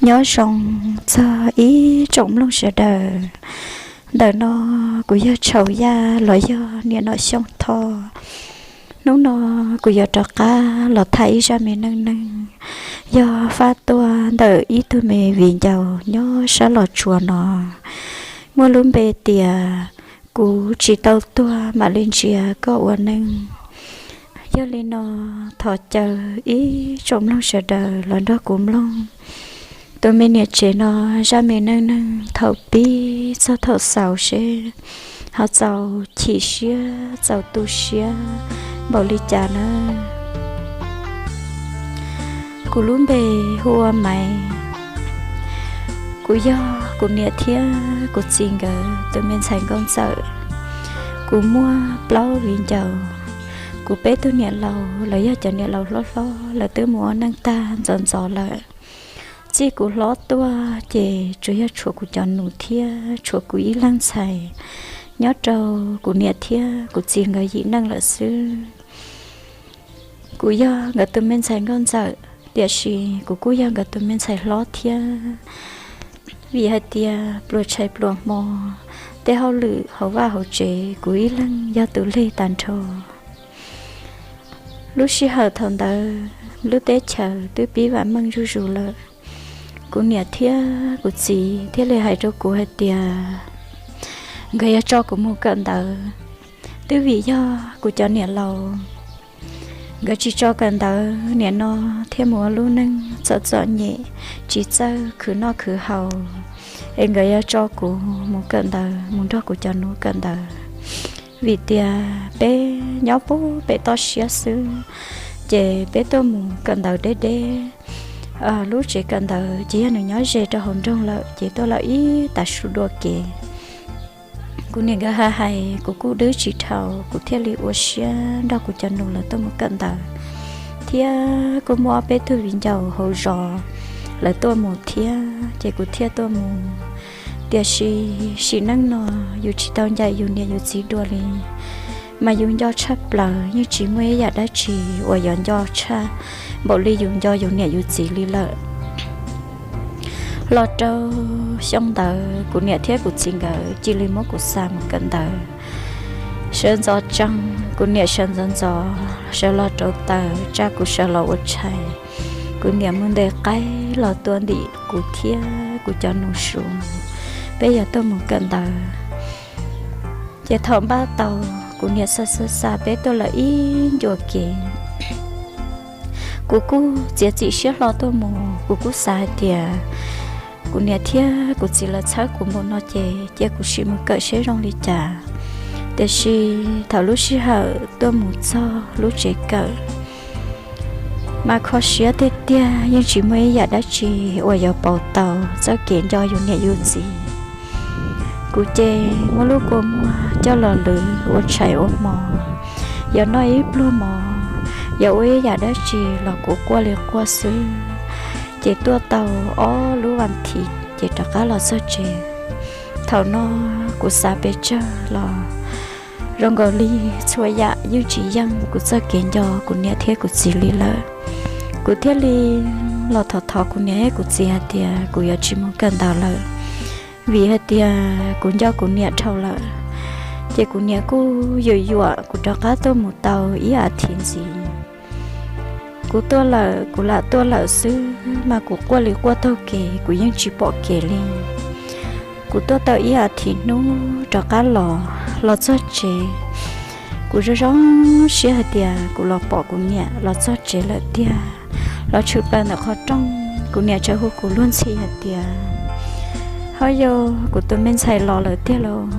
Nyob zoo txog ib tsoom mloog sawv daws. Ntawm no kuv yog Tshauv Yaj los yog Niam Nom Xyooj Thoj. Hnub no kuv yuav rov qab los tham ib zaj me neej neeg, yog fab tuaj ntawm ib tug me viv ncaus nyob sab Los Tsuas no, muaj lub npe tias Kuv Tsis Tau Tuag Mam Li Ntsia Koj Ua Neej. Yog li no, thov caw ib tsoom mloog sawv daws los nrog kuv mloog tus me niam tsev no zaj me neej neeg thaum pib txog thaum xaus seb ho txaus chim siab txaus tu siab npaum li cas nawb. Kuv lub npe hu ua Maiv. Kuv yog kuv niam thiab kuv txiv nkawd tus me ntxhais nkauj ntxawm. Kuv muaj plaub viv ncaus. Kuv peb tug niam laus los yog cov niam laus hlob hlob lawv twb mus ua neej tag ntxov ntxov lawm. Txij kuv hlob tuaj ces tsuas yog tshuav kuv cov nus thiab tshuav kuv ib leeg ntxhais nyob rau kuv niam thiab kuv txiv nkawd yim neej lawm xwb. Kuv yog nkawd tus me ntxhais nkauj ntxawm, tiam sis kuv kuj yog nkawd tus me ntxhais hlob thiab, vim hais tias pluas tshais pluas hmo, tej hauj lwm hauv vaj hauv tsev kuv ib leeg yog tus leg tag nrho. Lub sij hawm thaum ntawd lub teb chaws twb pib vam meej zuj zus lawm. Kuv niam thiab kuv txiv thiaj li hais rau kuv hais tias nkawd yuav tso kuv mus kawm ntawv, twb vim yog kuv cov niam laus nkawd tsis tso kawm ntawv, nim no thiaj mus ua lub neej txom txom nyem, tsis txawj khwv noj khwv haus, es nkawd yuav tso kuv mus kawm ntawv mus nrog kuv cov nus kawm ntawv. Vim tias peb nyob pub pem toj siab xwb, ces peb tuaj mus kawm ntawv deb deb. Lub tsev kawm ntawv ces yog nws nyob ze rau hauv nroog lawm, ces tuaj lawm ib tav su dua kev. Kuv niam nkawd hais hais kuv kuj dwb tsis dhau, kuv thiaj li ua siab nrog kuv cov nus lawv tuaj mus kawm ntawv, thiab kuj muaj ob peb tug viv ncaus hauv zos lawv tuaj mus thiab, ces kuv thiaj tuaj mus. Tiam sis sim neej no yus tsis tau ncaim yus niam yus txiv dua li, mas yus nco tshaj plaws, yeej tsis muaj ib yam dab tsi uas yuav nco tshaj npaum li yus nco yus niam yus txiv li lawm. Los rau xyoo ntawd kuv niam thiab kuv txiv nkawd cia li muab kuv xa mus kawm ntawv. Sawv ntxov tsees, kuv niam sawv ntxov ntxov sawv los rauv taws tsa kuv sawv los ua tshais. Kuv niam mus ntes qaib los tua ntim kuv thiab kuv cov nus su, peb yuav tuaj mus kawm ntawv. Ces thaum npaj tau, kuv niam xa xa xa peb tuaj lawm ib ncua kev. Kuv kuj txiav txim siab hlo tuaj mus, kuv kuj xav hais tias kuv niam thiab kuv txiv lawv txhawb kuv npaum no ces cia kuv sim mus kawm seb zoo li cas. Tiam sis thaum lub sij hawm tuaj mus txog lub tsev kawm, mas kho siab tiag tiag, yeej tsis muaj ib yam dab tsi uas yuav pauv tau txoj kev nco yus niam yus txiv. Kuv ces muab lub kua muag coj los lwv ua tshais ua hmo, yuav noj ib pluag mov, yuav ua ib yam dab tsi los kuv quaj li quaj xwb. Ces tuaj tau ob lub vas thiv ces rov qab los txog tsev. Thaum no kuv xav pes tsawg los zoo nkaus li txhua yam yeej tsis yeej kuv txoj kev nco kuv niam thiab kuv txiv li lawm. Kuv thiaj li los thov thov kuv niam thiab kuv txiv hais tias kuv yuav tsis mus kawm ntawv lawm, vim hais tias kuv nco kuv niam dhau lawm. Ces kuv niam kuj yuam yuam kuv rov qab tuaj mus tau ib as thiv ntxiv. Kuv tuaj lawm, kuv lam tuaj lawm xwb mas kuv quaj li quaj taug kev, kuv yeej tsis pom kev li. Kuv tuaj tau ib as thiv hnub rov qab los, los txog tsev, kuv zoo zoo siab hais tias kuv los pom kuv niam los txog tsev lawm tiag. Los tshwm plaws ntawm qhov rooj, kuv niam txawm hu kuv luag ntxhi hais tias, ho yog kuv tus me ntxhais los lawm tiag lauj.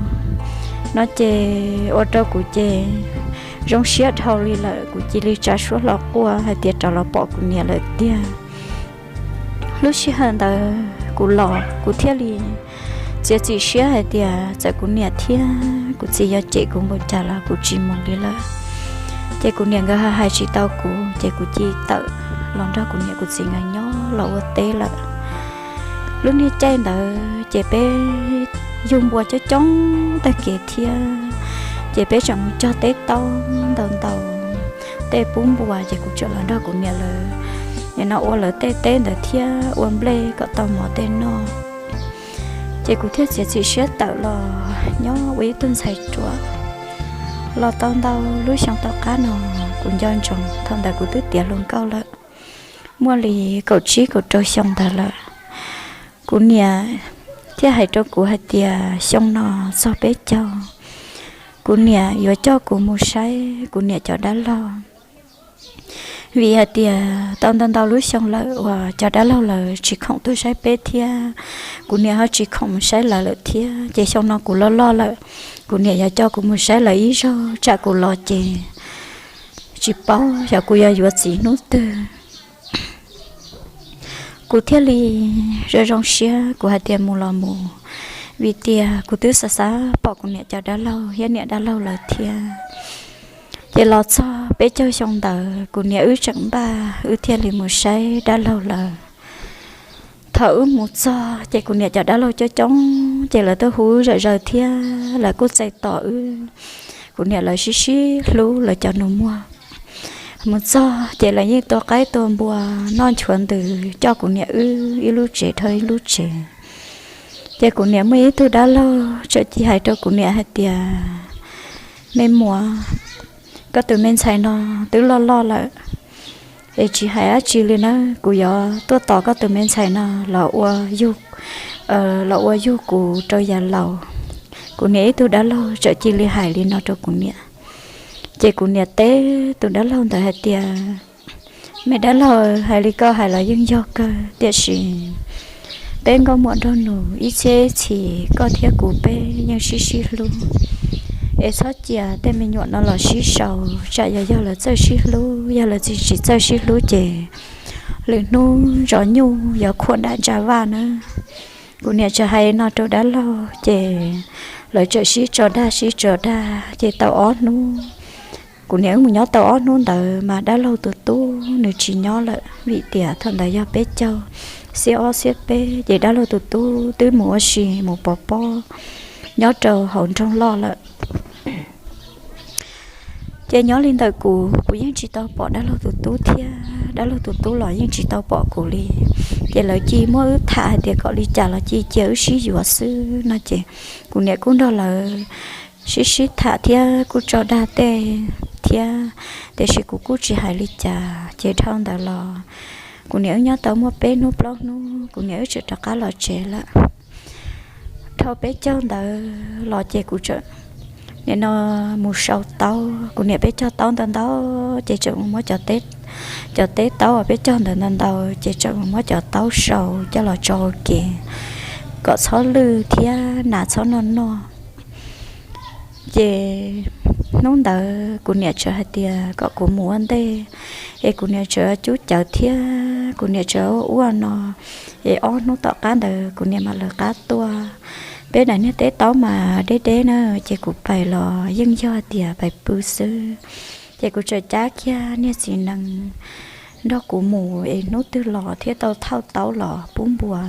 No ces ua rau kuv ces zoo siab dhau li lawm, kuv cia li tsa suab hlo quaj hais tias rov los pom kuv niam lawm tiag. Lub sij hawm ntawd kuv los kuv thiaj li txiav txim siab hais tias txawm kuv niam thiab kuv txiv yuav cem kuv npaum cas los kuv tsis mus li lawm. Ces kuv niam nkawd hais hais tsis tau kuv ces kuv cia li tawm los nrog kuv niam kuv txiv nkawd nyob los ua teb lawm. Lub niag caij ntawd ces peb yug npua coob coob tag kev thiab, ces peb tseem mus cog teb taub ntau ntau tej pub npua ces kuv tseem los nrog kuv niam lawv nim no ua lawv tej teb ntawd thiab ua nplej kom tau mov tej noj. Ces kuv thiaj txiav txim siab tawm los nyob ua ib tug ntxhais ruam los tau ntau lub xyoo tom qab no. Kuv nco ntsoov thaum ntawd kuv twb tiav hluas nkauj lawm, muaj li kaum tsib kaum rau xyoo ntawd lawm. Kuv niam thiaj hais rau kuv hais tias xyoo no txog peb caug, kuv niam yuav coj kuv mus saib kuv niam cov dab laug. Vim hais tias tau ntau ntau lub xyoo lawm uas cov dab laug lawv tsis khoom tuaj saib peb thiab, kuv niam ho tsis khoom mus saib lawv lawm thiab. Ces xyoo no kuv loj loj lawm, kuv niam yuav coj kuv mus saib lawv ib zaug tsam kuv los ces tsis paub xyov kuv yuav yuav txiv hnub twg. Kuv thiaj li zoo zoo siab, kuv hais tias mus los mus, vim tias kuv twb xav xav pom kuv niam cov dab laug thiab niam dab laug lawv thiab. Ces los txog peb caug xyoo ntawd kuv niam wb tseem npaj wb thiaj li mus saib dab laug lawv. Thaum wb mus txog ces kuv niam cov dab laug coob coob ces lawv tuaj hu wb zom zaws thiab lawv kuj txais tos wb. Kuv niam lawv sib sib hlub lawv cov nus muag. Mus txog ces lawv yeej tua qaib tua npua noj nchuav ntws coj kuv niam wb ib lub tsev dhau ib lub tsev. Ces kuv niam muaj ib tug dab laug txawm cia hais rau kuv niam hais tias, me muam, koj tus me ntxhais no twb loj loj lawm, es tsis hais dab tsi li nawb, kuv yuav tuaj tos koj tus me ntxhais no los ua yug, los ua yug kuv rau yam laus. Kuv niam ib tug dab laug txawm cia li hais li no rau kuv niam. Ces kuv niam teb tus dab laug ntawd hais tias, me dab laug, hais li koj hais los yeej yog kawg, tiam sis peb nkauj muam nraug nus ib txhiab ib txhis koj thiab kuv peb yeej sib sib hlub. Es txhob cia tej me nyuam no los sib sau, tsam yog yog lawv txawj sib hlub, yog lawv tsis tsis txawj sib hlub ces lwm hnub ntsos nyuj yuav khuam nram ntsa vaj nawb. Kuv niam txawm hais no rau dab laug ces lawv txawm sib tso dag sib tso dag ces tau ob hnub. Kuv niam wb mus nyob tau ob hnub ntawd mas dab laug tus tub nws tsis nyob lawm, vim tias thaum ntawd yog peb caug, xiab ob xiab peb, ces dab laug tus tub twb mus ua si mus pov pob nyob rau hauv nroog loj lawm. Ces nyob li ntawm kuv, kuv yeej tsis tau pom dab laug tus tub thiab dab laug tus tub los yeej tsis tau pom kuv li. Ces lawv cia muab wb tham hais tias kom li cas los cia cia wb sib yuav xwb no ces kuv niam kuj nrog lawv sib sib tham thiab kuj tso dag tej thiab, tiam sis kuv kuj tsis hais li cas. Ces dhau ntawd los kuv niam wb nyob tau muaj peb hnub plaub hnub kuv niam wb txawm rov qab los tsev lawm. Dhau peb caug ntawd los ces kuv txawm nim no mus sau taub, kuv niam peb cog taub ntau ntau, ces txawm mus muab cov teb taub uas peb cog ntawd ntau ntau ces txawm mus muab cov taub sau coj los tso ua ke kom txhob lwj thiab nas txhob noj noj. Ces hnub ntawd kuv niam txawm hais tias kom kuv mus ua ntej, es kuv niam txawm cub cawv thiab kuv niam txawm ua ua no, es ob hnub tom qab ntawd kuv niam mam lawv qab tuaj. Peb daim niag teb taub mas deb deb na, ces kuv pais los yeej yog tias pais pw xwb. Ces kuv txawm cab kiag niag txiv nees nrog kuv mus es hnub twg los thiaj tau thauj taub los pub npua.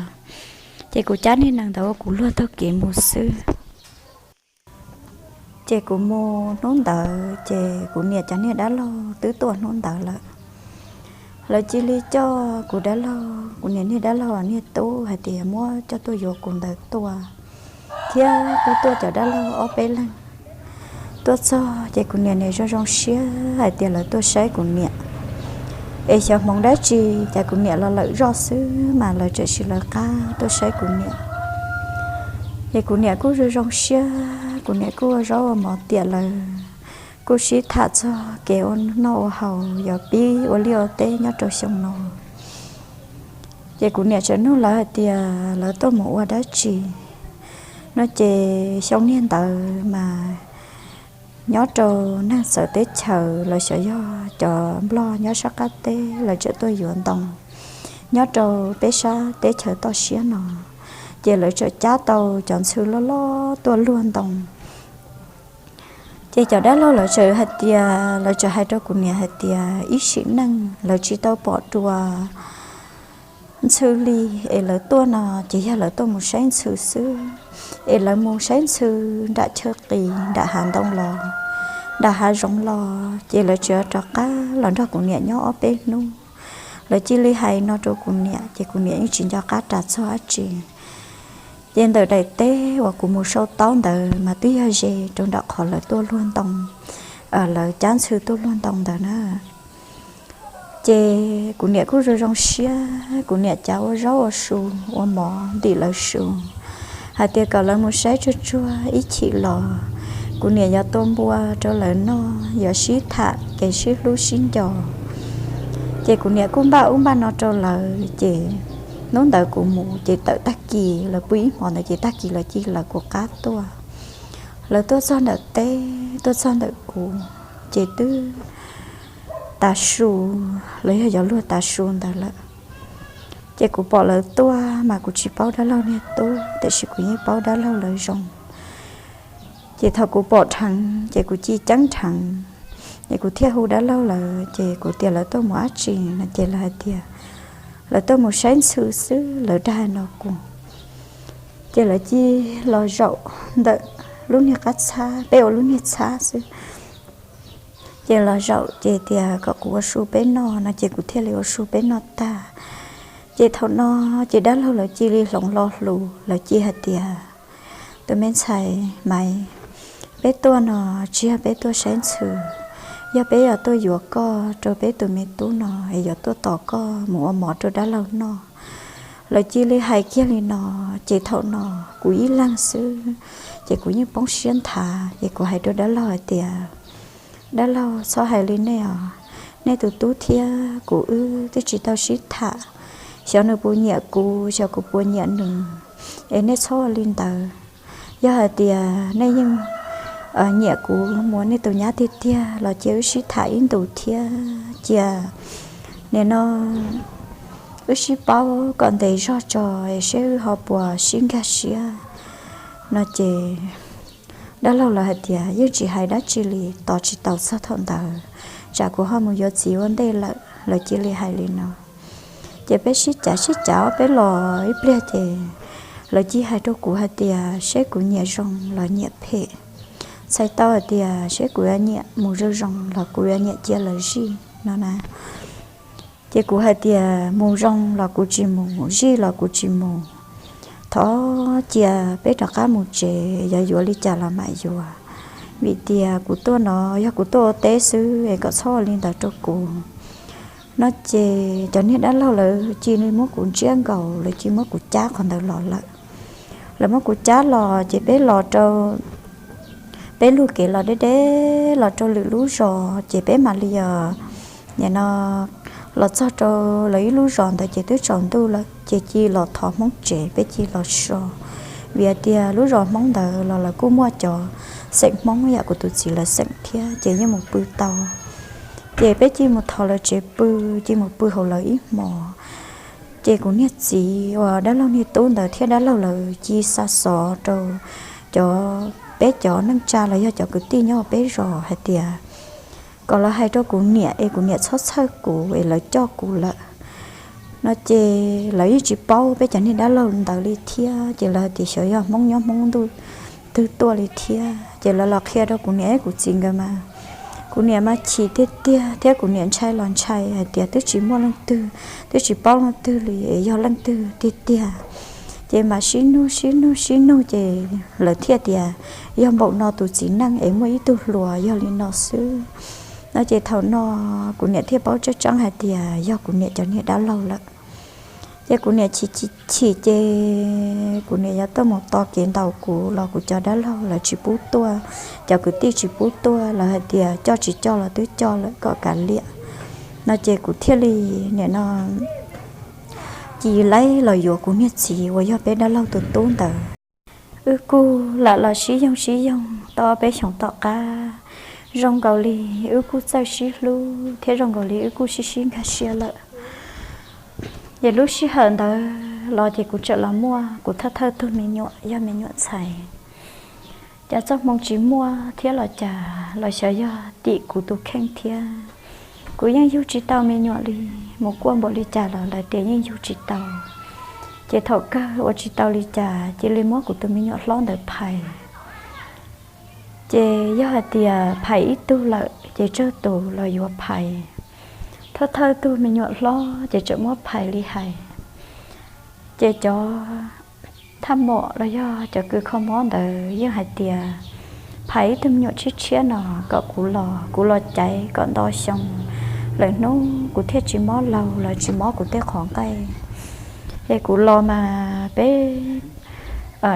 Ces kuv cab niag nees ntawd ua kuv luag taug kev mus xwb. Ces kuv mus hnub ntawd ces kuv niam cov niag dab laug twb tuaj hnub ntawd lawm. Lawv cia li coj kuv dab laug, kuv niam niag dab laug niag tub hais tias muab coj tuaj yuav kuv ntawd tuaj, thiab kuj tuaj cov dab laug ob peb leeg. Tuaj txog ces kuv niam nim zoo zoo siab hais tias lawv tuaj saib kuv niam. Es xyov hmoov dab tsi cas kuv niam los lawm zoj xwb mas lawv txawm sim lawv qab tuaj saib kuv niam. Es kuv niam kuj zoo zoo siab, kuv niam kuj ua zaub ua mov tiam lawv, kuj sib tham txog kev ua noj ua haus yuav pib ua liaj ua teb nyob rau xyoo no. Ces kuv niam txawm nug lawv hais tias lawv tuaj mus ua dab tsi no ces xyoo niag ntawd mas nyob rau neeg txawv teb chaws los xyov yog cov nplog nyob sab qab teb lawv txawm tuaj yuav ntoo nyob rau peb sab teb chaws toj siab no, ces lawv txawm cab tau cov ntxhw loj loj tuaj luag ntoo. Ces cov dab laug lawv txawm hais tias, lawv txawm hais rau kuv niam hais tias ib sim neej lawv tsis tau pom dua ntxhw li, es lawv tuaj no ces yog lawv tuaj mus saib ntxhw xwb, es lawv mus saib ntxhw nram chaw qis nram hav ntoo los, nram hav zoov los, ces lawv tsis rov qab los nrog kuv niam nyob ob peb hnub, Lawv cia li hais no rau kuv niam ces kuv niam yeej tsis nco qab ras txog dab tsi. Ces ntawm daim teb uas kuv mus sau taub ntawd mas twb yog ze rau nram qhov lawv tuaj luag ntoo, lawv cab ntxhw tuaj luag ntoo ntawd na. Ces kuv niam kuj zoo zoo siab, kuv niam cav ua zaub ua su, ua mov ntim lawv su, hais tias kom lawv mus saib tsuag tsuag ib chim los kuv niam yuav tua npua rau lawv noj, yuav sib tham kev sib hlub sib nco. Ces kuv niam kuj npaj ub npaj no rau lawv, ces hnub ntawd kuv mus ces tawm tag kis, lawv pw ib hmo ntawd ces tag kis lawv cia li lawv kuv qab tuaj. Lawv tuaj txog ntawm teb, tuaj txog ntawm kuv, ces twb tav su, lawv yog yuav luag tav su ntawd lawm. Ces kuv pom lawv tuaj mas kuv tsis paub dab laug niag tub, tiam sis kuv yeej paub dab laug lawv zoo. Ces thaum kuv pom dheev ces kuv cia li ceeb dheev, ces kuv thiaj hu dab laug lawv, ces kuv tias lawv tuaj mus dab tsi no ces lawv hais tias lawv tuaj mus saib ntxhw xwb, lawv dag no kuv. Ces lawv cia li los zaum ntawm lub niag qab txhab, peb ua lub niag txhab xwb. Ces los zaum ces tias kom kuv ua su peb noj no ces kuv thiaj li ua su peb noj tag. Ces thaum no ces dab laug lawv cia li hloov lo lus, lawv cia li hais tias, tus me ntxhais Maiv, peb tuaj no tsis yog peb tuaj saib ntxhw, yog peb yuav tuaj yuav koj rau peb tus me tub no es yuav tuaj tos koj mus ua mov rau dab laug noj. Lawv cia li hais kiag li no, ces thaum no kuv ib leeg xwb, ces kuv yeej poob siab nthav, ces kuv hais rau dab laug hais tias, dab laug, txhob hais li nej os, nej tus tub thiab kuv wb twb tsis tau sib tham, xyov nws puas nyiam kuv, xyov kuv puas nyiam nws, es nej txhob ua li ntawd. Yog hais tias nej yeej nyiam kuv mus ua nej tus nyab tiag tiag los cia wb sib tham ib ntus thiab, cia nim no wb sib paub kom ntev zog tso es seb wb ho puas sib nkag siab no ces dab laug lawv hais tias yeej tsis hais dab tsi li, tos tsis taus txog thaum ntawd, tsam kuv ho mus yuav txiv ua ntej lawm, lawv cia li hais li no. Ces peb sib cav sib cav peb los ib pliag ces lawv cia li hais rau kuv hais tias seb kuv nyiam zoo los nyiam phem, txhais tau hais tias seb kuv yuav nyiam mus zoo zoo los kuv yuav nyiam cia lawv zij no na. Ces kuv hais tias mus zoo los kuv tsis mus, zij los kuv tsis mus, thov cia peb rov qab mus tsev, yuav yuav li cas los mam yuav, vim tias kuv tuaj no yog kuv tuaj ua teb xwb es kom txhob ua li ntawd rau kuv no ces cov niag dab laug lawv cia li muab kuv ntsiab nkaus, lawv cia li muab kuv cab qhov ntawd los lawm. Lawv muab kuv cab los ces peb los rau, peb luag kev los deb deb los rau lwm lub zos ces peb mam li os, nim no los txog rau lawv ib lub zos ntawd ces twb tsaus ntuj lawm ces cia li los thov Hmoob tsev, peb cia li los so. Vim hais tias lub zos Hmoob ntawd los lawv kuj muaj cov xeem Hmoob yam kuv tus txiv lawv xeem thiab ces yeej mus pw tau. Ces peb cia li mus thov lawv tsev pw, cia li mus pw hauv lawv ib hmos. Ces kuv niag txiv uas dab laug niag tub ntawd thiab dab laug lawv cia li xa xov rau cov, peb cov neej tsa los yog cov kwv tij nyob peb zos hais tias kom lawv hais rau kuv niam es kuv niam txhob txhawj kuv es lawv coj kuv lawm no ces lawv yeej tsis paub peb cov niag dab laug ntawd li thiab ces lawv hais tias xyov yog Hmoob nyob Hmoob ntuj twg tuaj li thiab ces lawv los qhia rau kuv niam kuv txiv nkawd mas kuv niam mas chim tiag tiag thiab kuv niam ntshai los ntshai hais tias twb tsis muaj leej twg, twb tsis paub leej twg li es yog leej twg tiag tiag. Ces mas sib nug sib nug sib nug ces lawv thiaj tias yog npaum no tus txiv neej es muaj ib tug hluas yog li no xwb no ces thaum no kuv niam thiaj paub tseeb tseeb hais tias yog kuv niam cov niag dab laug lawm. Ces kuv niam chim chim chim ces kuv niam yuav tuaj mus to kev ntaus kuv los kuv cov dab laug lawv tsis pub tuaj, cov kwv tij tsis pub tuaj, lawv hais tias coj tsis coj los twb coj lawm kom kav liam no ces kuv thiaj li nim no cia li los yuav kuv niag txiv uas yog peb dab laug tus tub ntawd. Wb kuj lam los sib yoog sib yoog tau peb xyoos tom qab, zoo nkaus li wb kuj txawj sib hlub thiab zoo nkaus li wb kuj sib sib nkag siab lawm. Ces lub sij hawm ntawd los ces kuv tseem los muaj kuv thawj thawj tug me nyuam yog me nyuam ntxhais. Cas txoj hmoo tsis muaj thiab los cas los xyov yog tim kuv tus kheej thiab, kuv yeej yug tsis tau me nyuam li. Mus kuaj npaum li cas los lawv tias yeej yug tsis tau. Ces thaum kawg ua tsis tau li cas cia li muab kuv tus me nyuam hlob ntawd phais. Ces yog hais tias phais ib tug lawm ces tsawg tus los yuav phais. Thawj thawj tug me nyuam hlob ces tseem muab phais li hais. Ces cov thaj mom los yog cov kws kho mob ntawd yeej hais tias phais ib tug me nyuam tshiab tshiab no kom kuv los, kuv los caiv kom nto xyoo lawm hnub kuv thiaj tsis mob laug los tsis mob kuv tej qhov nqaij. Es kuv los mas peb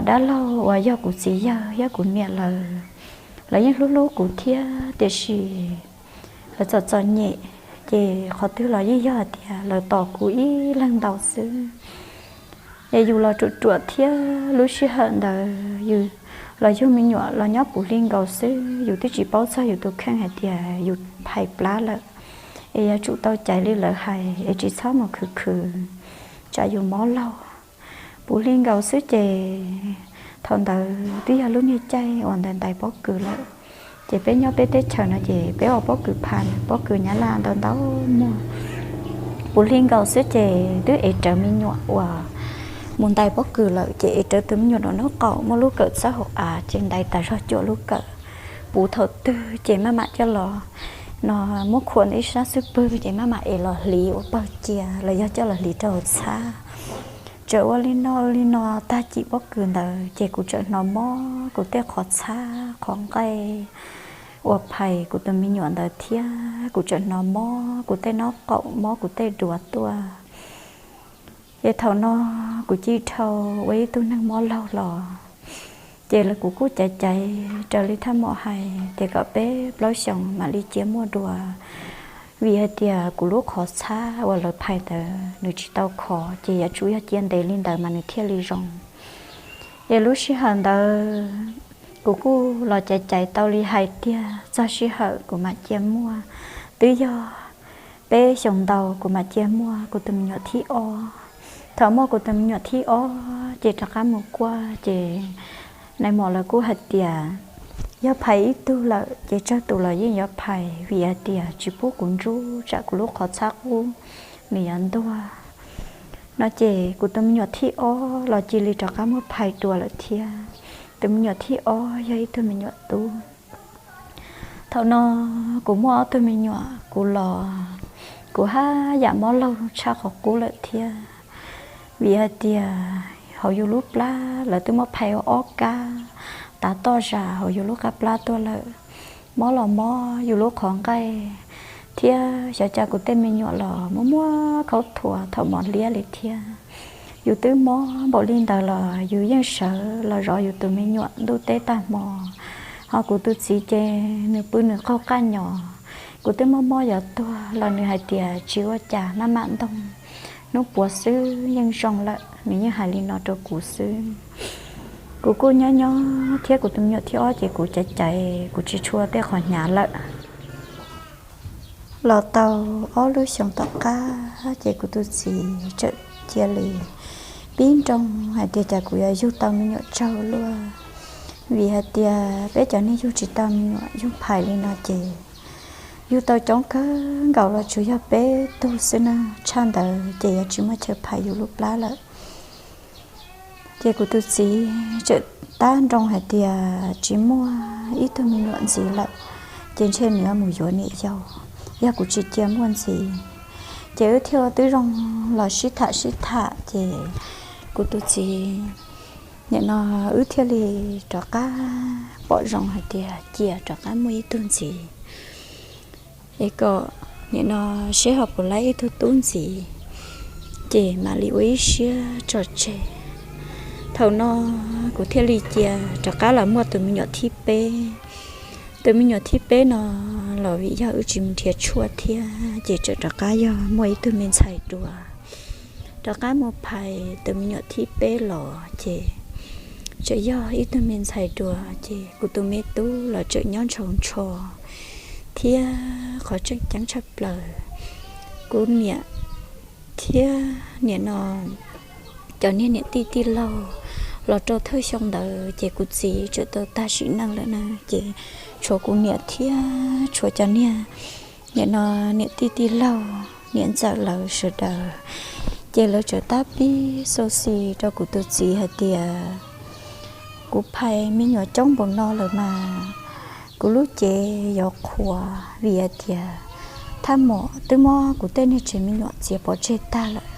dab laug uas yog kuv txiv yawg thiab kuv niam lawv, lawv yeej hlub hlub kuv thiab, tiam sis lawv txom txom nyem, ces qhov twg los yeej yog hais tias lawv tos kuv ib leeg ntau xwb. Es yus los ruam ruam thiab, lub sij hawm ntawd yus los yug me nyuam los nyob puv hli nkaus xwb, yus twb tsis paub txog yus tus kheej hais tias yus phais plab lawm, es yuav tsum tau caiv li lawv hais es tsis txhob mus khwv khwv, tsam yus mob laug. Puv hli nkaus xwb ces thaum ntawd twb yog lub niag caij uas ntawd ntais pob kws lawm. Ces peb nyob peb teb chaws no ces peb ua pob kws phas, pob kws Nyab Laj ntau ntau muag. Puv hli nkaus xwb ces twb ev rawv me nyuam uas mus ntais pob kws lawm, ces ev rawv tus me nyuam nraum nraub qaum muaj lub kawm txawb hauv av, ces ntais tas zog cuam lub kawm. Puv thaum twg ces maj mam coj los no muab khuam ntawm ib sab xub pwg ces maj mam ev los hliv ua pawg cia los yog coj los hliv rau hauv txhab. Txawm ua li no ua li no tag kis pob kws ntawd ces kuv tseem hnov mob kuv tej qhov txhab qhov nqaij uas phais kuv tus me nyuam ntawd thiab, kuv tseem hnov mob kuv tej nraub qaum, mob kuv tej duav tuaj. Ces thaum no kuv cia li dhau ua ib tug neeg mob laug los. Ces lawv, kuv kuj caiv caiv raws li thaj mom hais tias kom peb plaub xyoos mam li cia muaj dua, vim hais tias kuv lub qhov txhab uas lawv phais ntawd nws tsis tau khov, ces yuav tsum yog cia ntev li ntawd mas nws thiaj li zoo. Es lub sij hawm ntawd kuv kuj los caiv caiv tau li hais tiag, txog sij hawm kuv mam cia muaj. Twb yog peb xyoos ntau kuv mam cia muaj kuv tus me nyuam thib ob. Thaum muaj kuv tus me nyuam thib ob ces rov qab mus kuaj ces nais mom lawv kuj hais tias yog phais ib tug lawm ces tsawg tus los yeej yuav phais, vim hais tias tsis pub kuv ntsub tsam kuv lub qhov txhab qub nws yuav ntuag no. Ces kuv tus me nyuam thib ob los cia li rov qab muab phais dua lawm thiab. Tus me nyuam thib ob yog ib tug me nyuam tub. Thaum no kuv muaj ob tug me nyuam, kuv los kuv haj yam mob laug tshaj qhov qub lawm thiab, vim hais tias hauv yus lub plab lawv twb muab phais ua ob kab tav toj zam hauv yus lub qab plab tuaj lawm. Mob los mob yus lub qhov nqaij thiab xyov cas kuv tej me nyuam los muaj muaj khaub thuas thaum mos liab li thiab. Yus twb mob npaum li ntawd los yus yeej sawv los zov yus tus me nyuam ntuj teb tag hmo. Ho kuv tus txiv ces nws pw nws qaug qaj nyos. Kuv twb mob mob yuav tuag los nws hais tias tsis ua cas, maj mam ntoog, hnub puav xwb yeej zoo lawm, nws yeej hais li no rau kuv xwb. Kuv kuj nyob nyob thiab kuv tus me nyuam thib ob ces kuv caiv caiv kuv tsis tshua tej qhov hnyav lawm. Los tau ob lub xyoos tom qab ces kuv tus txiv txawm cia li pib nroo hais tias cas kuv yuav yug tau me nyuam tsaug luaj, vim hais tias peb cov neeg yug tsis tau me nyuam yug phais li no ces yug tau coob kawg nkaus los tsuas yog peb tug xwb na, tshaj ntawd ces yuav tsis muaj chaw phais yus lub plab lawm. Ces kuv tus txiv txawm tab nroo hais tias tsis muaj ib tug me nyuam ntxiv lawm, ces ntshe nws yuav mus yuav niam yau, yog kuv tsis cia muaj ntxiv. Ces wb thiaj ua tib zoo los sib tham sib tham ces kuv tus txiv, nim no wb thiaj li rov qab pom zoo hais tias cia rov qab muaj ib tug ntxiv es kom nim no seb ho puas laib ib tug tub ntxiv, ces mam li ua ib siab tso tseg. Thaum no kuv thiaj li cia rov qab los muaj tus me nyuam thib peb. Tus me nyuam thib peb no los vim yog wb tsis mus nrhiav tshuaj thiab ces txawm rov qab yog muaj ib tug me ntxhais dua. Rov qab mus phais tus me nyuam thib peb los ces txawm yog ib tug me ntxhais dua, ces kuv tus me tub los txawm nyob ntshaus ntsho. Thiab qhov tseem ceeb tshaj plaws, kuv niam thiab nim no cov niag niam tij tij laug los rau thawj xyoo ntawd ces kuv txiv txawm tau tag sim neej lawm na, ces tshuav kuv niam thiab tshuav cov niag nim no niam tij tij laug, niam ntxawm lawv sawv daws, ces lawv txawm tab pib xo xis rau kuv tus txiv hais tias kuv phais me nyuam coob npaum no lawm mas kuv lub cev yuav qhuav, vim hais tias Thaj mom twb muab kuv tej niag tsev me nyuam txiav pov tseg tag lawm.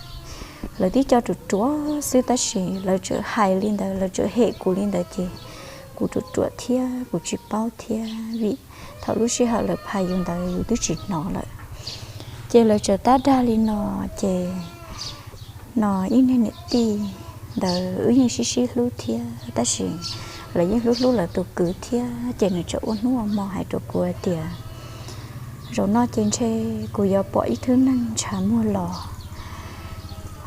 Lawv tib co ruam ruam xwb tab sis lawv tseem hais li ntawd, lawv tseem hem kuv li ntawd ces kuv ruam ruam thiab kuv tsis paub thiab vim thaum lub sij hawm lawv phais yus ntawd yus twb tsis hnov lawm. Ces lawv tseem tab dag li no, ces no ib niag niam tij ntawd wb yeej sib sib hlub thiab tab sis lawv yeej hlub hlub lawv tus kwv thiab ces nws tseem ua hnub ua hmo hais rau kuv hais tias, zaum no ces ntshe kuv yuav pom ib thwb neeg ntshav muag los,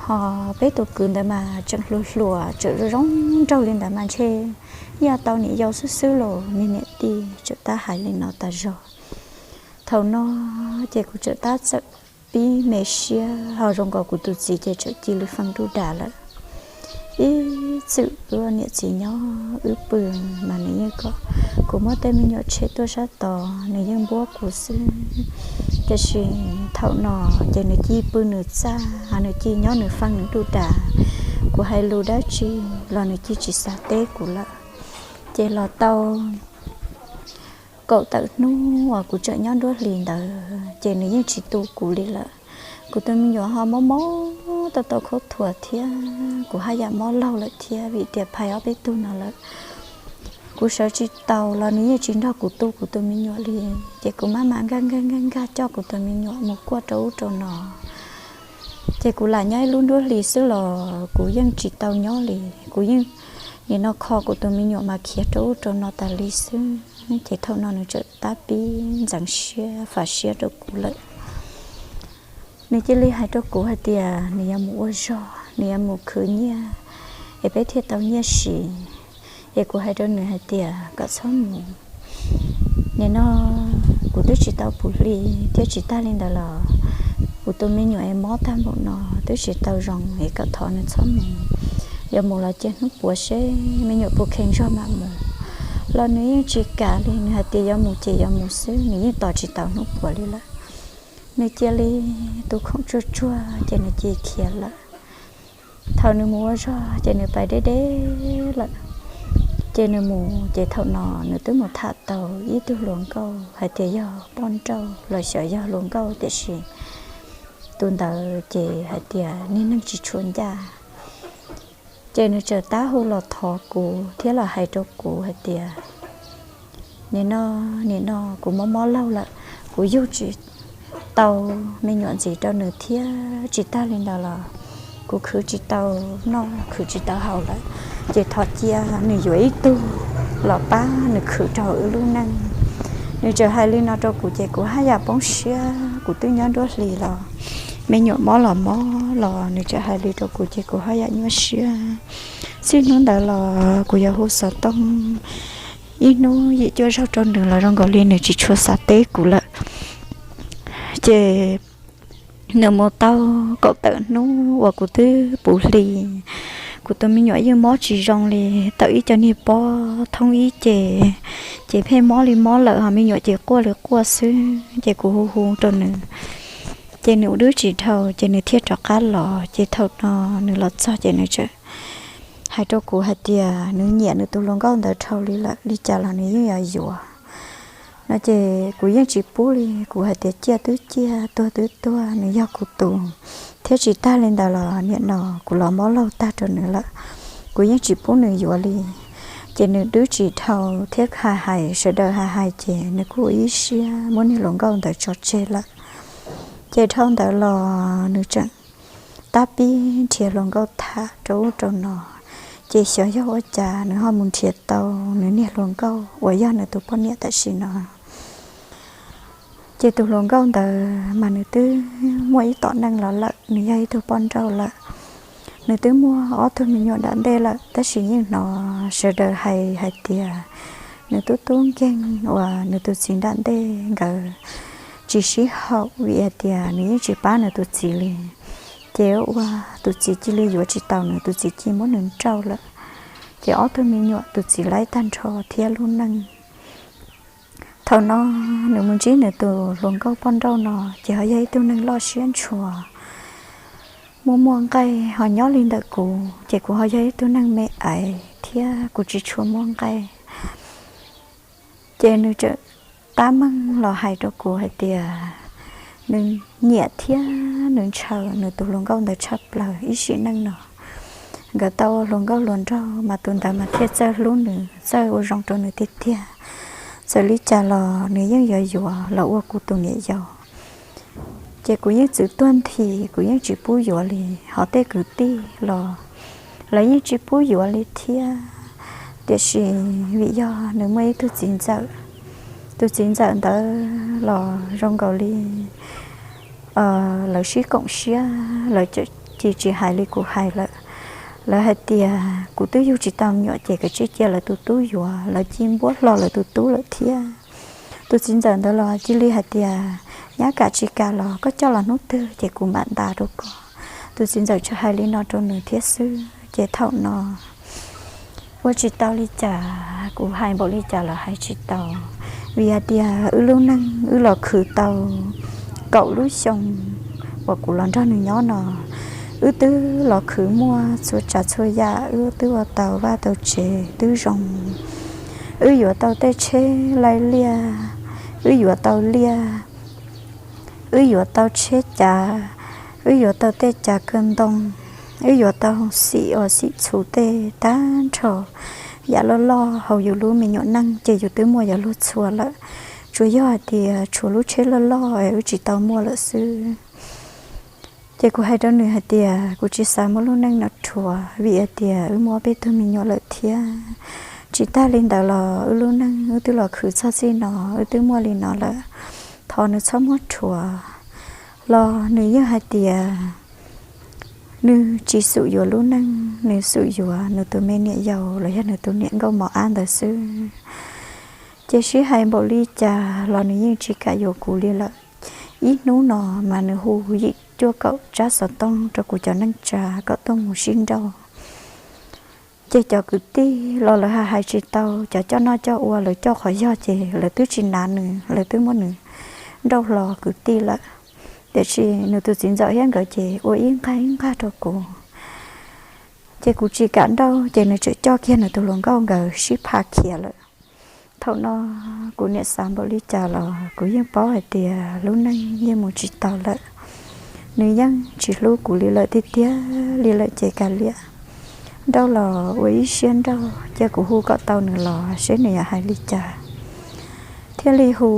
ho peb tus kwv ntawd mas tseem hluas hluas tseem zoo zoo nraug li ntawd mas ntshe yeej tau niam yau xwb xwb los. Niag niam tij tseem tab hais li no tas zog. Thaum no ces kuv tseem tab txawm pib me siab ho zoo nkaus kuv tus txiv ces tseem cia li feeb dub das lawm. Ib txwm wb niam txiv nyob wb pw mas nws yeej kom kuv muab tej me nyuam tshem tuaj sab tod nws yeej npuab kuv xwb. Tiam sis thaum no ces nws cia pw nws txaj, nws cia nyob nws feeb nws dub das, kuv hais lus dab tsi los nws cia tsis xav teb kuv lawm. Ces los tau kaum tawm hnub uas kuv tseem nyob nruab hlis ntawd ces nws yeej tsis tu kuv li lawm. Kuv tus me nyuam ho mob mob tau tau khaub thuas thiab kuv haj yam mob laug lawm thiab vim tias phais ob peb tug no lawm. Kuv sawv tsis taus los nws yeej tsis nrog kuv tu kuv tus me nyuam li. Ces kuv maj mam nkag nkag nkag nkag coj kuv tus me nyuam mus kuaj rau ub rau no. Ces kuv lam nyob ib lub nruab hlis xwb los kuv yeej tsis tau nyob li. Kuv yeej nim no kho kuv tus me nyuam mas khiav rau ub rau no tas li xwb. Ces thaum no nws tseem tab pib ntxeev siab fam siab rau kuv lawm. Nws cia li hais rau kuv hais tias nws yuav mus ua zog, nws yuav mus khwv nyiaj es peb thiaj tau nyiaj siv. Es kuv hais rau nws hais tias kom txhob mus, nim no kuv twb tsis tau puv hli thiab tsis tag li ntawd los kuv tus me nyuam es mob tag npaum no twb tsis tau zoo es kom thov nws txhob mus. Yuav mus los cia hnub puav seb me nyuam puas kheev zog mam mus. Los nws yeej tsis kam li, nws hais tias yuav mus ces yuav mus xwb, nws yeej tos tsis tau hnub puav li lawm. Nws cia li tus khoom tsuag tsuag ces nws cia li khiav lawm. Thaum nws mus ua zog ces nws pais deb deb lawm. Ces nws mus ces thaum no nws twb mus tham tau ib tug hluas nkauj hais tias yog poj nrauj los xyov yog hluas nkauj tiam sis tus ntawd ces hais tias niag neeg tsis tshua ncaj. Ces nws txawm tab hu los thov kuv thiab los hais rau kuv hais tias nim no, nim no kuv mob mob laug lawm, kuv yug tsis tau me nyuam ntxiv rau nws thiab tsis tag li ntawd los kuv khwv tsis tau noj khwv tsis tau haus lawm, ces thov cia nws yuav ib tug los pab nws khwv rau wb lub neej. Nws txawm hais li no rau kuv ces kuv haj yam poob siab, kuv twb nyob nruab hlis los me nyuam mob los mob los nws txawm hais li rau kuv ces kuv haj yam nyuaj siab. Txij hnub ntawd los kuv yuav hu xov tooj ib hnub yim cuaj zaug rau nws los zoo nkaus li nws tsis tshua xav teb kuv lawm. Ces nws mus tau kaum tawm hnub uas kuv twb puv hli, kuv tus me nyuam yeej mob tsis zoo li, tawm ib co niag pob thoob ib ce, ces pheej mob li mob lawm ho me nyuam ces quaj li quaj xwb ces kuv hu hu rau nws, ces nws ua dwb tsis dhau ces nws thiaj rov qab los. Ces thaum no nws los txog ces nws txawm hais rau kuv hais tias nws nyiam nws tus hluas nkauj ntawd dhau li lawm, li cas los nws yeej yuav yuav no ces kuv yeej tsis pub li, kuv hais tias ciaj twb ciaj, tuag twb tuag, nws yog kuv tus thiab tsis tag li ntawd los nim no kuv los mob laug tag rau nws lawm, kuv yeej tsis pub nws yuav li. Ces nws dwb tsis dhau thiab hais hais sawv daws hais hais ces nws kuj ua ib siab muab niag hluas nkauj ntawd tso tseg lawm. Ces dhau ntawd los nws tseem tab pib nrhiav hluas nkauj tham rau ub rau no, ces xyov yog ua cas nws ho mus nrhiav tau nws niag hluas nkauj uas yog nws tus poj niam tam sim no. Ces tus hluas nkauj ntawd mas nws twb muaj ib tom neej los lawm, nws yog ib tug poj nrauj lawm. Nws twb muaj ob tug me nyuam nram ntej lawm tab sis yeej hnov sawv daws hais hais tias nws tub tub nkeeg uas nws tus txiv nram ntej nkawd tsis sib haum vim hais tias nws yeej tsis pab nws tus txiv li. Ces ua tus txiv cia li yuav tsis tau nws, tus txiv cia muab nws nrauj lawm. Ces ob tug me nyuam tus txiv laib tag nrho thiab lub neej. Thaum no nws mus ntsib nws tus hluas nkauj poj nrauj no ces ho yog ib tug neeg loj siab ntshua, muaj muaj nqaij ho nyob li ntawm kuv, ces kuv ho yog ib tug neeg me aiv thiab kuv tsis tshua muaj nqaij. Ces nws txawm tab meeg los hais rau kuv hais tias Nws nyiam thiab nws ntshaw nws tus hluas nkauj ntawd tshaj plaws ib sim neej no. Nkawd tau ua hluas nkauj hluas nraug mas tus ntawd mas thiaj txawj hlub nws, txawj ua zoo rau nws tiag tiag. Txawm li cas los nws yeej yuav yuav los ua kuv tus niam yau. Ces kuv yeej txwv tuag nthi, kuv yeej tsis pub yuav li. Ho tej kwv tij los lawv yeej tsis pub yuav li thiab. Tiam sis vim yog nws muaj ib tug txiv ntxawm, tus txiv ntxawm ntawd los zoo nkaus li lawv sib koom siab, lawv cia li tsis hais li kuv hais lawm. Lawv hais tias kuv twb yug tsis tau me nyuam ces kav tsij cia lawv tus tub yuav, lawv ci npuab hlo lawv tus tub lawm thiab. Tus txiv ntxawm ntawd los cia li hais tias nyab kam tsis kam los koj coj los hnub twg ces kuv mam ntas rau koj. Tus txiv ntxawm tsuas hais li no rau nws thiab xwb. Ces thaum no ua tsis tau li cas, kuv hais npaum li cas los hais tsis tau, vim hais tias wb lub neej wb los khwv tau kaum lub xyoo uas kuv los nrog nws nyob no, wb twb los khwv muaj txhua tsav txhua yam, wb twb ua tau vaj tau tsev twb zoo. Wb yuav tau tej tsheb laij liaj, wb yuav tau liaj, wb yuav tau tsheb cav, wb yuav tau tej cav kaw ntoo, wb yuav tau xim uas xim txhuv tej tag nrho. Yam loj loj hauv yus lub me nyuam neej ces yus twb muaj yuav luag txhua lawm. Tsuas yog hais tias tshuav lub tsheb loj loj es wb tsis tau muaj lawm xwb. Ces kuv hais rau nws hais tias kuv tsis xav muab lub neej no rhuav vim hais tias wb muaj peb tug me nyuam lawm thiab. Tsis tag li ntawd los wb lub neej wb twb los khwv txog txij no, wb twb muaj li no lawm, thov nws txhob muab rhuav. Los nws yeej hais tias nws tsis xum yuav lub neej, nws xum yuav nws tus me niam yau los yog nws tus niam nkauj mos ab ntawd xwb. Ces sib hais npaum li cas los nws yeej tsis kam yuav kuv li lawm. Ib hnub no mas nws hu yim cuaj kaum tsab xov tooj rau kuv cov neej tsa kom tuaj mus sib nrauj. Ces cov kwv tij los lawv hais hais tsis tau, cov coj noj coj ua lawv coj qhov yog ces lawv twb tsis nav nws, lawv twb muab nws nrauj hlo kwv tij lawm. Tiam sis nws tus txiv ntxawm thiab nkawd ces ua ib nqag ib nqag rau kuv. Ces kuv tsis kam nrauj ces nws tseem coj kiag nws tus hluas nkauj nkawd sib pha khiav lawm. Thaum no kuv niam xav npaum li cas los kuv yeej paub hais tias lub neej yeej mus tsis tau lawm. Nws yeej tsis hlub kuv li lawm tiag tiag li lawm ces kav liam, nrauj los ua ib siab nrauj, cia kuv hu kom tau nws los seb nws yuav hais li cas. Thiaj li hu,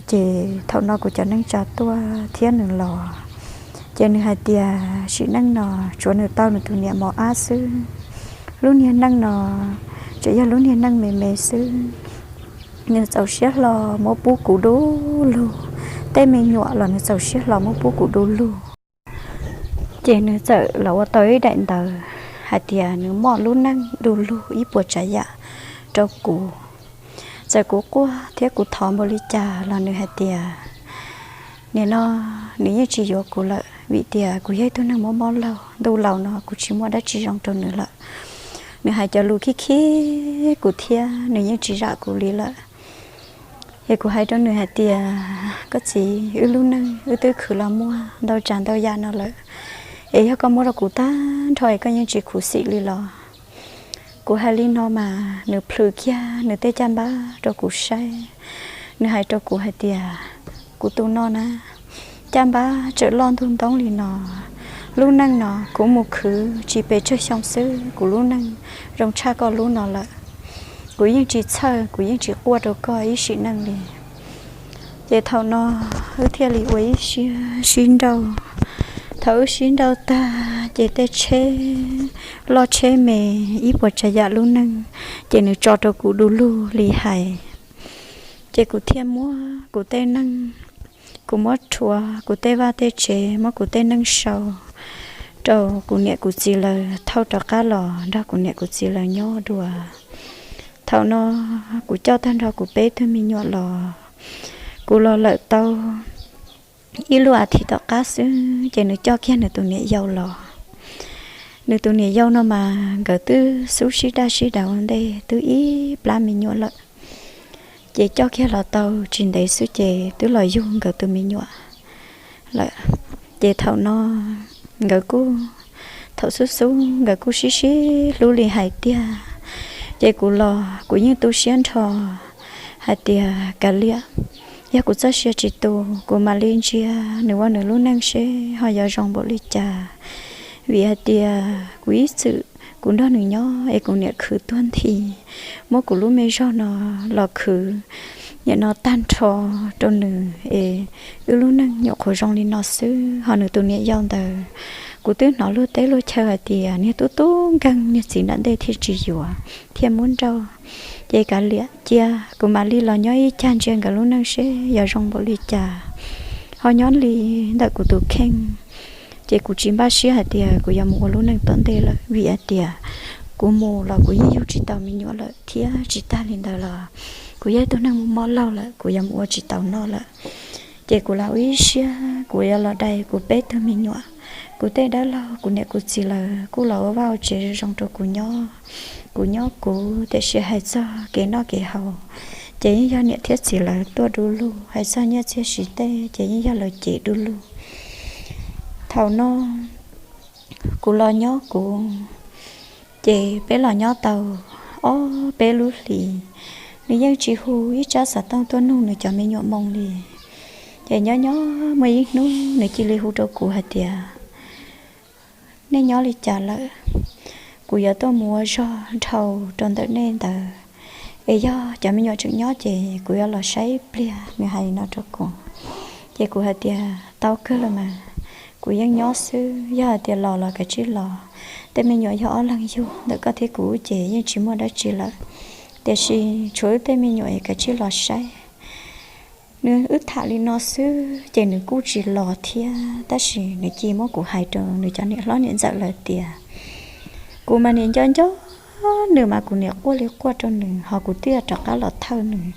ces thaum no kuv cov neej tsa tuaj thiab nws los, ces nws hais tias sim neej no tsuav nws tau nws tus niam mos ab xwb. Lub niag neej no tseem yog lub niag neej me me xwb. Nws txaus siab hlo muab pub kuv du lug, tej me nyuam los nws txaus siab hlo muab pub kuv du lug. Ces nws txawm los ua tau ib daim ntawv hais tias nws muaj lub neej du lug ib puas tsav yam rau kuv. Txawm kuv quaj thiab kuv thov npaum li cas los nws hais tias nim no nws yeej tsis yuav kuv lawm vim tias kuv yog ib tug neeg mob mob laug, ntuj laus no kuv tsis muaj dab tsi zoo rau nws lawm. Nws hais cov lus khib khib kuv thiab nws yeej tsis zam kuv li lawm. Es kuv hais rau nws hais tias koj txiv, wb lub neej wb twb khwv los muaj ntau tsav ntau yam no lawm, es yog koj muab rau kuv tag nrho es koj yeej tsis khuv xim li los? Kuv hais li no mas nws plhws kiag nws tej caj npab rau kuv saib. Nws hais rau kuv hais tias kuv tus no na, caj npab tseem loj ntug ntoob li no. Lub neej no kuv mus khwv tsis pes tsawg xyoo xwb kuv lub neej zoo tshaj koj lub no lawm. Kuv yeej tsis txhawj, kuv yeej tsis quaj rau koj ib sim neej li. Ces thaum no wb thiaj li ua ib siab sib nrauj. Thaum wb sib nrauj tag ces tej tsheb loj tsheb me, ib puas tsav yam lub neej, ces nws tso rau kuv du lug li hais. Ces kuv thiaj muab kuv tej neej, kuv muab rhuav kuv tej vaj tej tsev, muab kuv tej neej sau rau kuv niam kuv txiv lawv thauj rov qab los nrog kuv niam kuv txiv lawv nyob dua. Thaum no kuv coj tag nrho kuv peb tug me nyuam los, kuv los lawm tau ib lub as thiv tom qab xwb ces nws coj kiag nws tus niam yau los. Nws tus niam yau no mas nkawd twb xub sib daj sib dav ua ntej twb ib plab me nyuam lawm. Ces coj kiag los tau tsis ntev xwb ces twb los yug nkawd tus me nyuam lawm. Ces thaum no nkawd kuj, thaum xub xub nkawd kuj sib sib hlub li hais tiag. Ces kuv los kuv yeej tu siab nrho hais tias kav liam, Yog kuv txoj sia tsis tu, kuv mam li ntsia nws ua nws lub neej seb ho yuav zoo npaum li cas. Vim hais tias kuv ib txwm kuv nrog nws nyob es kuv niam khwv tuag nthi, muab kuv lub me zog no los khwv nim no tag nrho rau nws es wb lub neej nyuam qhuav zoo li no xwb. Ho nws tus niam yau ntawd, kuv twb hnov luag teb luag chaw hais tias niag tub tub nkeeg niag txiv nram ntej thiaj tsis yuav thiaj muab nrauj. Ces kav liam cia, kuv mam li los nyob ib cag ntsia nkawd lub neej seb yuav zoo npaum li cas. Ho nyob li ntawm kuv tus kheej, ces kuv tsis npaj siab hais tias kuv yuav mus ua lub neej tom ntej lawm, vim hais tias kuv mus los kuv yeej yug tsis tau me nyuam lawm, thiab tsis tag li ntawd los kuv yog ib tug neeg muaj mob laug lawm, kuv yuav mus ua tsis tau noj lawm. Ces kuv lam ua ib siab kuv yuav los dai kuv peb tug me nyuam. Kuv tej dab laug, kuv niam kuv txiv lawv kuj los ua vaj ua tsev zoo zoo rau kuv nyob. Kuv nyob kuv, tiam sis hais txog kev noj kev haus, ces yeej yog niam thiab txiv lawv tuaj du lug. Hais txog nyiaj txiag siv tej, ces yeej yog lawv cev du lug. Thaum no kuv los nyob kuv, ces peb los nyob tau ob peb lub hlis, nws yeej tsis hu ib tsab xov tooj tuaj nug nws cov me nyuam moo li. Ces nyob nyob muaj ib hnub nws cia li hu rau kuv hais tias, nej nyob li cas lawm? Kuv yuav tuaj mus ua zog dhau rau ntawm nej ntawd, es yog cov me nyuam tseem nyob ces kuv yuav los saib pliag, nws hais li no rau kuv. Ces kuv hais tias, tau kawg los mas, kuv yeej nyob xwb, yog hais tias los los kav tsij los. Tej me nyuam yog ob leeg yug, ntawm koj thiab kuv ces yeej tsis muaj dab tsi lawm, tiam sis tshuav wb tej me nyuam es kav tsij los saib. Nws wb tham li no xwb ces nws kuj tsis los thiab, tab sis nws cia muab kuv hais rau nws cov niam hlob niam ntxawm lawv tias, kuv mas niam nco nco nws mas kuv niam quaj li quaj rau nws, ho kuv twb rov qab los thawj nws.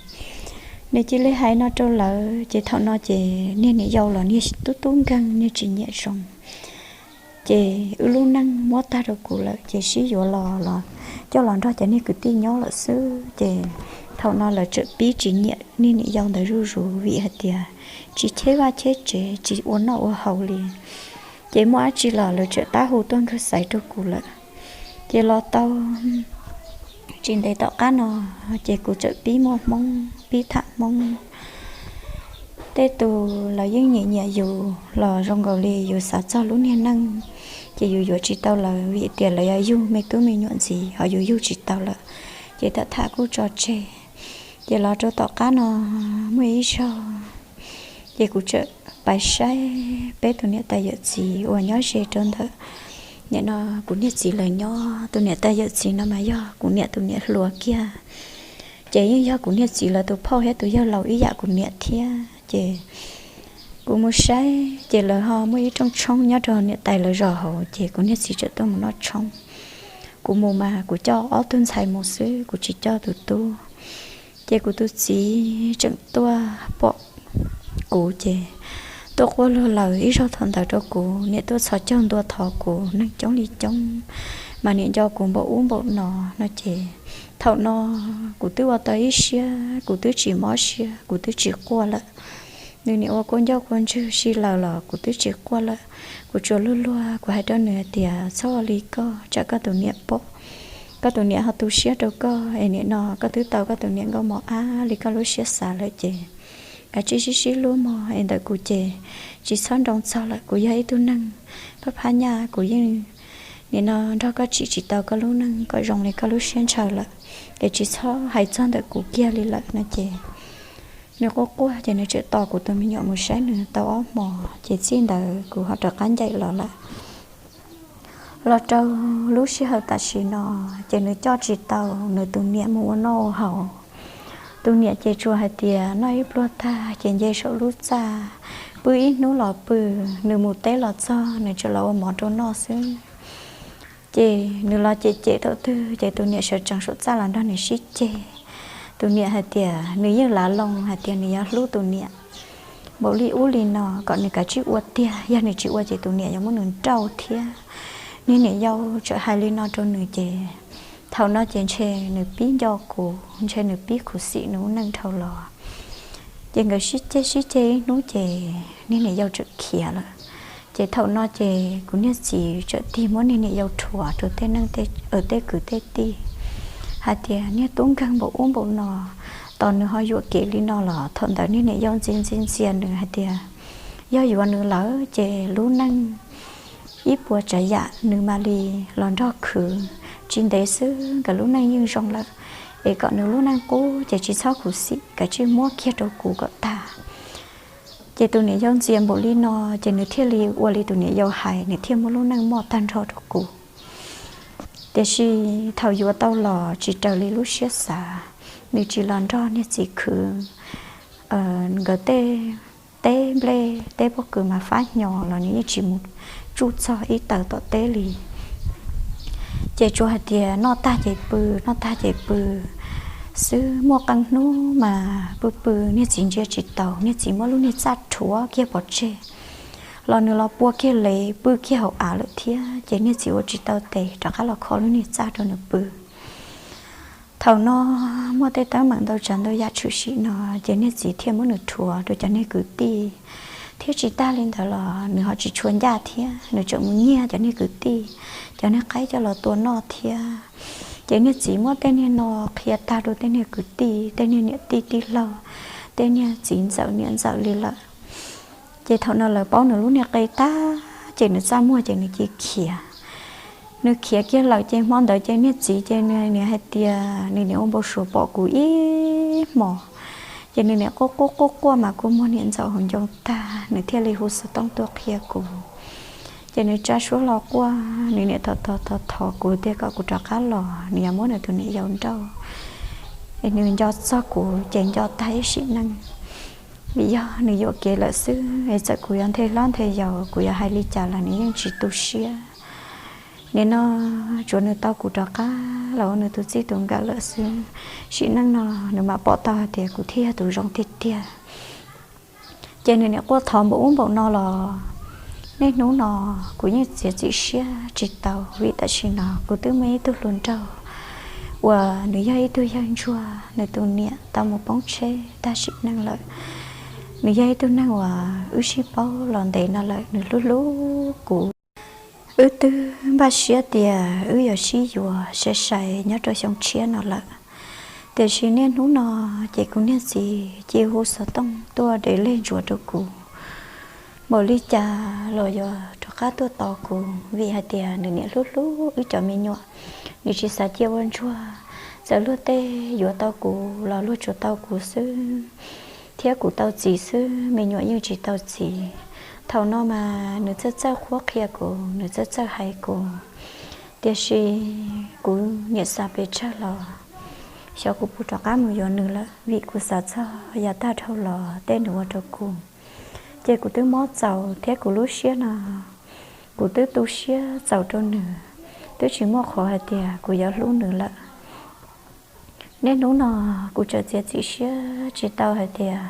Nws cia li hais no rau lawv, ces thaum no ces niag niam yau los niag tub tub nkeeg, niag tsis nyiam zoo. Ces wb lub neej muab tag rau kuv lawm, ces sib yuav los los coj los nrog cov niag kwv tij nyob lawm xwb. Ces thaum no lawv txawm pib tsis nyiam niag niam yau ntawd zuj zus, vim hais tias tsis cheb vaj cheb tsev, tsis ua noj ua haus li. Ces muaj dab tsi los lawv txawm tab hu tuaj nkawg xaiv rau kuv lawm. Ces los tau tsis ntev tom qab no, ces kuv txawm pib muaj hmoob, pib tham hmoob. Tej tus lawv yeej nyiam nyiam yus los zoo nkaus li yus xav txog lub niag neej, ces yus yuav tsis tau lawv, vim tias lawv yuav yug me tub me nyuam ntxiv, ho yus yug tsis tau lawm, ces tam tham kuj tso tseg. Ces los rau tom qab no muaj ib zaug, ces kuv txawm pais saib peb tus niam tais yawm txiv uas nyob ze rau ntawm nim no kuv niag txiv lawv nyob. Tus niam tais yawm txiv no mas yog kuv niam tus niam hluas kiag, ces yeej yog kuv niag txiv lawv tus phauj thiab tus yawg laus ib yam kuv niam thiab. Ces kuv mus saib, ces lawv ho muaj ib rooj tshoob nyob rau niam tais lawv zos hauv, ces kuv niag txiv txawm tuaj mus noj tshoob. Kuv mus mas kuv coj ob tug ntxhais mus xwb, kuv tsis coj tus tub. Ces kuv tus txiv tseem tuaj pom kuv, ces tuaj quaj luag lawm ib zaug thaum ntawd rau kuv, niam tuaj txhos caug ntua thov kuv neeg coob li coob, mas niam nco kuv npaum ub npaum no no. Ces thaum no kuv twb ua tau ib siab, kuv twb tsis mob siab, kuv twb tsis quaj lawm. Nws niam ua kua ncauj kua ntswg si lawm los kuv twb tsis quaj lawm. Kuv tsuas luag luag, kuv hais rau nws hais tias, txhob ua li koj, tsam koj tus niam pom, koj tus niam ho tu siab rau koj, es nim no koj twb tau koj tus niam nkauj mos ab li koj lub siab xav lawm ces kav tsij sib sib hlub mog, es ntawm kuv ces tsis txhob nroo txog lawm. Kuv yog ib tug neeg phab phab nyaj, kuv yeej nim no nrog koj tsim tsis tau koj lub neej kom zoo li koj lub siab ntshaw lawm, es tsis txhob hais txog ntawm kuv kiag li lawm no. Ces nws quaj quaj, ces nws tseem tos kuv tus me nyuam mus saib nws tau ob hmos, ces txij ntawd kuv ho rov qab ncaim los lawm. Los rau lub sij hawm tam sim no, ces nws coj tsis tau nws tus niam mus ua noj ua haus. Tus niam ces tsuas hais tias noj ib pluag tag ces nce saum lub txaj, pw ib hnub los pw, nws mus teb los txog nws tseem los ua mov rau noj xwb. Ces nws los cem cem thaum twg ces tus niam sawv tsees saum txaj los nrog nws sib ceg. Tus niam hais tias nws yeej lav loo hais tias nws yuav hlub tus niam npaum li ub li no, kom nws kav tsij ua tiag, yog nws tsis ua ces tus niam yuav muab nws nrauj thiab. Niag niam yau txawm hais li no rau nws ces thaum no ces ntshe nws pib nco kuv, ntshe nws pib khuv xim nws lub neej dhau los. Ces nkawd sib ceg sib ceg ib hnub ces niag niam yau txawm khiav lawm. Ces thaum no ces kuv niag txiv txawm tig muab niag niam yau rhuav rau tej neej tej kwv tej tij hais tias niag tub nkeeg npaum ub npaum no, Tos nws ho yuam kev li no los thaum ntawd niag niam yau ntxias ntxias ntxias nws hais tias yog yuav nws lawm ces lub neej ib puas tsav yam nws mam li los nrog khwv, tsis ntev xwb nkawd lub neej yeej zoo lawm, es kom nws lub neej qub ces tsis txhob khuv xim, kav tsij muab kiag rau kuv kom tag. Ces tus niam yau ntxias npaum li no ces nws thiaj li ua li tus niam yau hais, nws thiaj muab lub neej moj tag nrho rau kuv. Tiam sis thaum yuav tau los tsis raws li lub siab xav, nws tsis los nrog niag txiv khwv. Nkawd tej teb nplej teb pob kws mas fab hnyo los nws yeej tsis mus tsuj txog ib taws tom teb li. Ces tsuas hais tias noj tag ces pw, noj tag ces pw xwb. Muaj qee hnub mas pw pw niag txiv ntsia tsis taus, niag txiv muab lub niag txaj rhuav kiag pov tseg los nws los pua kiag lev pw kiag hauv av lawm thiab. Ces niag txiv ua tsis tau tes rov qab los kho lub niag txaj rau nws pw. Thaum no muaj tej teeb meem ntau tsav ntau yam tshwm sim no ces niag txiv thiaj muab nws rhuav rau cov niag kwv tij, thiab tsis tag li ntawd los nws ho tsis tshua ncaj thiab, nws tseem mus nyiag cov niag kwv tij, cov niag qaib coj los tua noj thiab. Ces niag txiv muab tej niag no qhia tag rau tej niag kwv tij, tej niag niam tij tij laug, tej niag txiv ntxawm niam ntxawm li lawm. Ces thaum no lawv paub nws lub niag qe tag ces nws txaj muag ces nws cia khiav. Nws khiav kiag lawm ces hmo ntawd ces niag txiv ces nws niam hais tias nws niam ua npau suav pom kuv ib hmos. Ces nws niam quaj quaj quaj quaj mas kua muag niam ntxaum hauv ncoo tag, nws thiaj li hu xov tooj tuaj qhia kuv. Ces nws tsa suab los quaj, nws niam thov thov thov thov kuv tias kom kuv rov qab los, nws yuav muab nws tus niam yau nrauj. Es nws nco txog kuv ces nco tag ib sim neej, vim yog nws yuam kev lawm xwb es txawm kuv yuav nthe hlob nthe yau, kuv yuav hais li cas los nws yeej tsis tu siab. Nim no tsuav nws tau kuv rov qab los ua nws tus txij tus nkawm lawm xwb, sim neej no nws mam pom tau hais tias kuv thiaj yog tus zoo tiag tiag. Ces nws niam quaj thov npaum ub npaum no los niaj hnub no kuv yeej txiav txim siab tsis tau, vim tam sim no kuv twb muaj ib tug hluas nraug uas nws yog ib tug yawg ntsuag, nws tus niam tau mus poob tsheb tag sim neej lawm. Nws yog ib tug neeg uas wb sib paub los ntev no lawm, nws hlub hlub kuv. Wb twb npaj siab tias wb yuav sib yuav sai sai nyob rau xyoo tshiab no lawm, tiam sis niaj hnub no ces kuv niag txiv cia hu xov tooj tuaj dev lej ntsuav rau kuv, npaum li cas los yuav rov qab tuaj tos kuv, vim hais tias nws niam hlub hlub wb cov me nyuam, nws tsis xav cia ua ntsuag. Txawm luag tej yuav tau kuv los luag tsuas tau kuv xwb, thiab kuv tau txiv xwb, me nyuam yeej tsis tau txiv. Thaum no mas nws txawj txawj qhuab qhia kuv, nws txawj txawj hais kuv, tiam sis kuv niam xav pes tsawg los xyov kuv puas rov qab mus yuav nws lawm, vim kuv xav txog yav tag dhau los tej nws ua rau kuv. Ces kuv twb mob txaus thiab kuv lub siab no kuv twb tu siab txaus rau nws, twb tsis muaj qhov hais tias kuv yuav hlub nws lawm. Niaj hnub no kuv tseem txiav txim siab tsis tau hais tias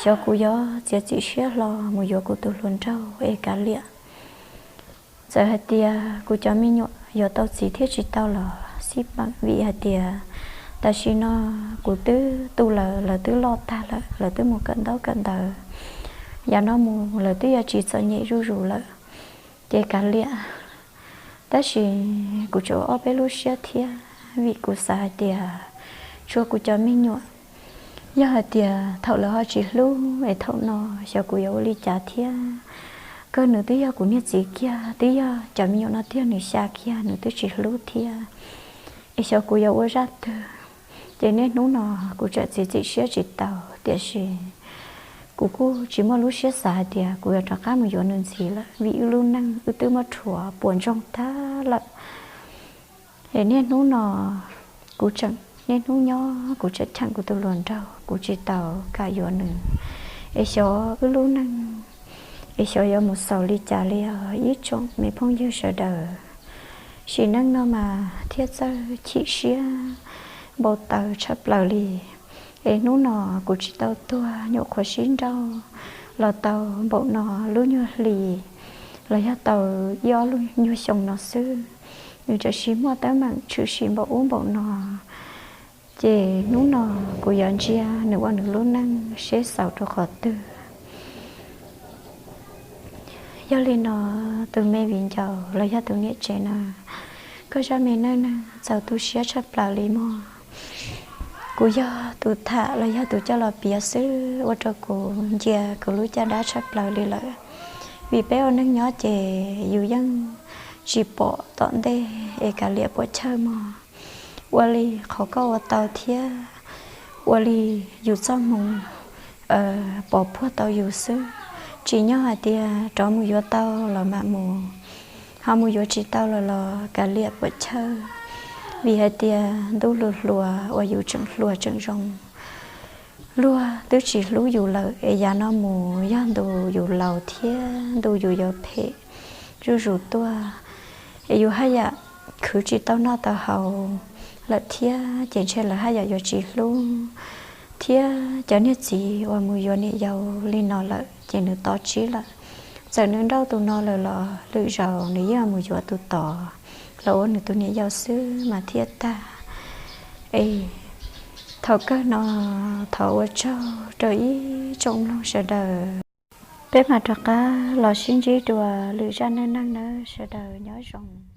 xyov kuv yuav txiav txim siab hlo mus yuav kuv tus hluas nraug es kav liam. Txawm hais tias kuv cov me nyuam yuav tau txiv thiab tsis tau los xij peem, vim hais tias tam sim no kuv twb tu lawv, lawv twb loj tag lawm, lawv twb mus kawm ntaub kawm ntawv, yav no mus lawv twb yuav tsis txom nyem zuj zus lawm, ces kav liam. Tab sis kuv tseem ua ob peb lub siab thiab, vim kuv xav hais tias tshuav kuv cov me nyuam, yog hais tias thaum lawv ho tsis hlub es thaum no xyov kuv yuav ua li cas thiab. Kawg nws twb yog kuv niag txiv kiag, twb yog cov me nyuam no twb yog nws xya kiag, nws twb tsis hlub thiab, es xyov kuv yuav ua zaj twg. Ces niaj hnub no kuv tseem txiav txim siab tsis tau, tiam sis kuv kuj tsis muaj lub siab xav hais tias kuv yuav rov qab mus yuav nws ntxiv lawm, vim wb lub neej wb twb muab rhuav puas ntsoog tag lawm. Es niaj hnub no kuv tseem, niaj hnub nyob kuv tseem cheem kuv tus hluas nraug, kuv tsis tau kam yuav nws. Es xyov wb lub neej, es xyov yuav mus xaus li cas li os ib tsoom me phooj ywg sawv daws. Sim neej no mas thiaj txawj chim siab npau taws tshaj plaws li. Es hnub no kuv tsis tau tuag nyuam qhuav sib nrauj los tau npaum no lub nyuag hli, los yog tau ib ob lub nyuag xyoo no xwb, nws tam sim muaj teeb meem tshwm sim npaum ub npaum no. Ces hnub no kuv yuav ntsia nws ua nws lub neej seb xaus rau qhov twg. Yog li no, tus me viv ncaus los yog tus niam tsev na, koj zaj me neej neeg txaus tu siab tshaj plaws li mog. Kuv yog tus tham los yog tus coj los piav xwb ua rau kuv ntsia kuv lub caj dab tshaj plaws li lawm. Vim peb ua neej nyob ces yus yeej tsis pom tom ntej es kav liam puam chawj mog. Ua li qhov koj ua tau thiab ua li yus txoj hmoo pov puag tau yus xwb. Tsim nyog hais tias rov mus yuav tau los mam mus, ho mus yuav tsis tau los los kav liam puam chawj. Vim hais tias ntuj hluas hluas uas yus tseem hluas tseem zoo, luag twb tsis hlub yus lawm es yav no mus yog ntu yus laus thiab ntu yus yuav phem zuj zus tuaj, es yus haj yam khwv tsis tau noj tau haus lawm thiab ces ntshe lawv haj yam yuav tsis hlub. Thiab cov niag txiv uas mus yuav niam yau li no lawm ces nws to tsib lawm. Txawm nws nrauj tus no lawm los lwm zaus nws yeej mus yuav tus tod los ua nws tus niam yau xwb mas thiaj tag. Es thaum kawg no thov ua tsaug rau ib tsoom mloog sawv daws. Peb mam rov qab los sib ntsib dua lwm zaj neej neeg nawb, sawv daws nyob zoo.